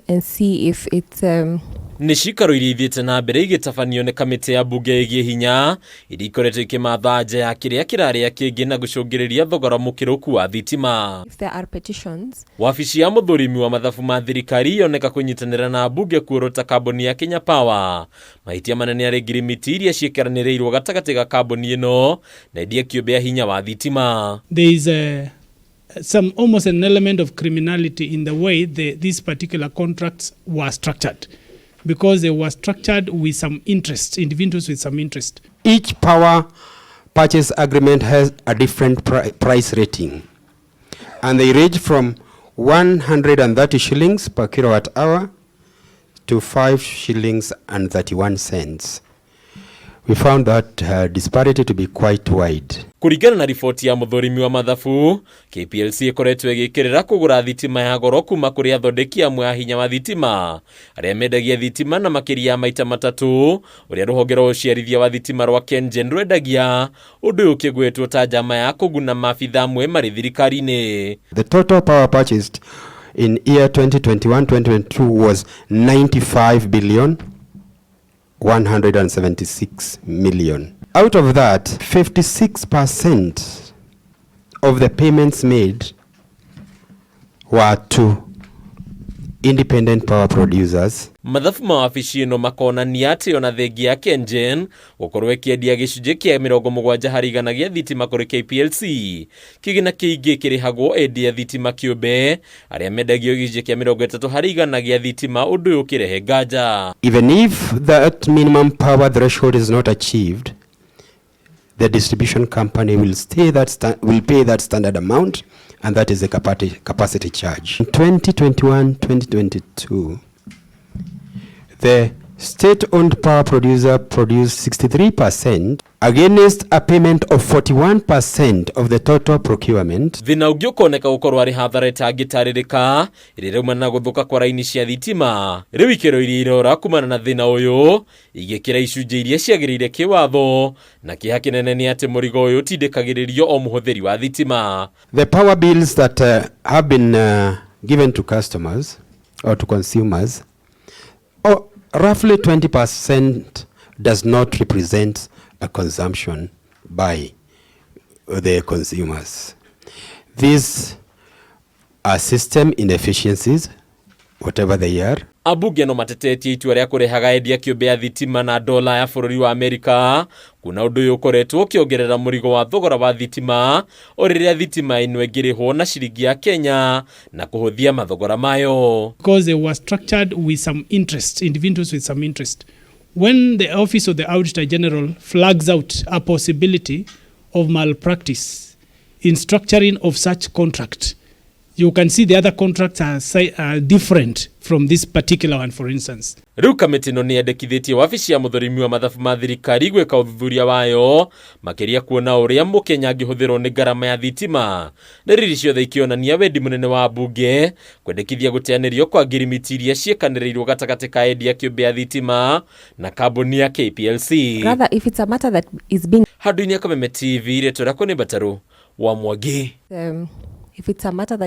And see if it's Nĩ cikaro iria ithiĩte na mbere igĩtabanio nĩ kamĩtĩ ya mbunge ĩgiĩ hinya iria ikoretwo ikĩmatha nja ya kĩrĩa kĩrarĩa kĩngĩ na gũcũngĩrĩria thogora mũkĩrũku wa thitima. If there are petitions. Wabici ya mũthũrimi wa mathabu ma thirikari yoneka kũnyitanĩra na mbunge kuorota kambuni ya Kenya Power mahĩtia manene arĩ ngirimiti iria ciĩkĩranĩrĩirwo gatagatĩ ga kambuni ĩno na endia kĩũmbe a hinya wa thitima. There is some almost an element of criminality in the way these particular contracts were structured, because they were structured with some interest, individuals with some interest. Each power purchase agreement has a different price rating, and they range from 130 shillings per kilowatt hour to 5 shillings and 31 cents. We found that disparity to be quite wide. Kũringana na riboti ya mũthũrimi wa mathabu, KPLC ĩkoretwo ĩgĩkĩrĩra kũgũra thitima ya goro kuma kũrĩ athondeki amwe a hinya wa thitima arĩa mendagia thitima na makĩria ya maita matatũ ũrĩa rũhonge rwa ũciarithia wa thitima rwa KenGen rwendagia, ũndũ ũyũ ũkĩgwetwo ta njama ya kũguna maabitha amwe marĩ thirikari-inĩ. The total power purchased in year 2021-2022 was 95 billion 176 million. Out of that, 56% of the payments made were to independent power producers. Mathabu ma wabici ĩno makonania atĩ ona thengia ya KenGen gũkorwo ĩkĩendia gĩcunjĩ kĩa 70% gĩa thitima kũrĩ KPLC, kĩgĩna kĩingĩ kĩrĩhagwo endia thitima kĩũmbe arĩa mendagio gĩcunjĩ kĩa 30% gĩa thitima, ũndũ ũyũ ũkĩrehe nganja. Even if that minimum power threshold is not achieved, the distribution company will pay that standard amount, and that is the capacity charge. In 2021-2022, the state-owned power producer produced 63% against a payment of 41% of the total procurement. Thĩna ũngĩ ũkoneka gũkorwo arĩ hathara ĩtangĩtarĩrĩka ĩrĩa ĩraumana na gũthũka kwa raini cia thitima. Rĩu ikĩro iria irora kumana na thĩna ũyũ igĩkĩra icunjĩ iria ciagĩrĩire kĩwatho, na kĩeha kĩnene nĩ atĩ mũrigo ũyũ ũtindĩkagĩrĩrio o mũhũthĩri wa thitima. The power bills that have been given to customers or to consumers, oh, roughly 20% does not represent a consumption by the consumers. These are system inefficiencies, whatever they are. Ambunge no matetetie itua rĩa kũrehaga endia kĩũmbe a thitima na dola ya bũrũri wa Amerika, kuna ũndũ ũyũ ũkoretwo ũkĩongerera mũrigo wa thogora wa thitima o rĩrĩa thitima ĩno ĩngĩrĩhwo na ciringi ya Kenya na kũhũthia mathogora mayo. Because they were structured with some interest, individuals with some interest. When the Office of the Auditor General flags out a possibility of malpractice in structuring of such contract, you can see the other contracts are different from this particular one, for instance. Rĩu kamĩtĩ ĩno nĩ yendekithĩtie wabici ya mũthũrimi wa mathabu ma thirikari gwĩka ũthuthuria wayo makĩria kuona ũrĩa mũkenya angĩhũthĩrwo nĩ ngarama ya thitima, ndariri ciothe ikĩonania wendi mũnene wa mbunge kwendekithia gũteanĩrio kwa ngirimiti iria ciĩkanĩrĩirwo gatagatĩ ka endia kĩũmbe ya thitima na kambuni ya KPLC. Rather, if it's a matter that is being Handũ-inĩ ya Kameme TV, rĩtwa rĩakwa nĩ Mbatarũ wa Mwangi. If it's a matter that